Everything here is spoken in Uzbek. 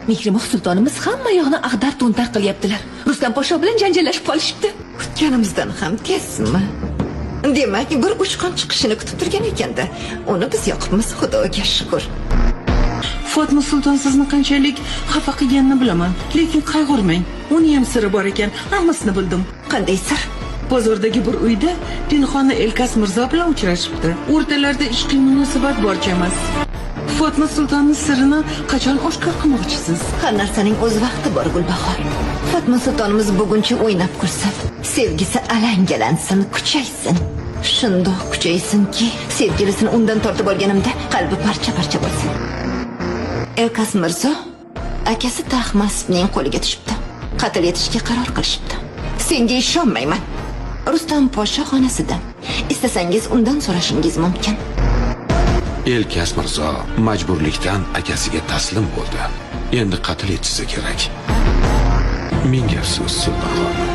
Mehrimoh sultonimiz hamma yoqni ag'dar to'ntar qilyaptilar. Rustam poshsho bilan janjallashib qolishibdi. Kutganimizdan ham tezmi? Demak, bir uchqun chiqishini kutib turgan ekanda. Uni biz yoqibmiz, Xudoga shukur. Fatma Sulton sizni qanchalik xafa qilganini bilaman, lekin qayg'urmang. Uni ham siri bor ekan, hammasini bildim. Qanday sir? Bozordagi bir uyda pinxona Elkas Mirzo bilan uchrashibdi. O'rtalarida ishqiy munosabat bor emas. Fatma Sultonning sirini qachon oshkor qilmoqchisiz? Har narsaning o'z vaqti bor, Gulbahor. Fatma Sultonimiz buguncha o'ynab kulsin. Sevgisi alangalansin, kuchaysin. Shundoq kuchaysinki, sevgilisini undan tortib olganimda qalbi parcha-parcha bo'lsin. Elkas Mirzo akasi Tahmaspning qo'liga tushibdi. Qatl etishga qaror qilishibdi. Senga ishonmayman. Rustam poshsha xonasida. Istasangiz undan so'rashingiz mumkin. Elkas Mirzo majburlikdan akasiga taslim bo'ldi. Endi qatl etishsa kerak. Ming afsus, Sultonxonim.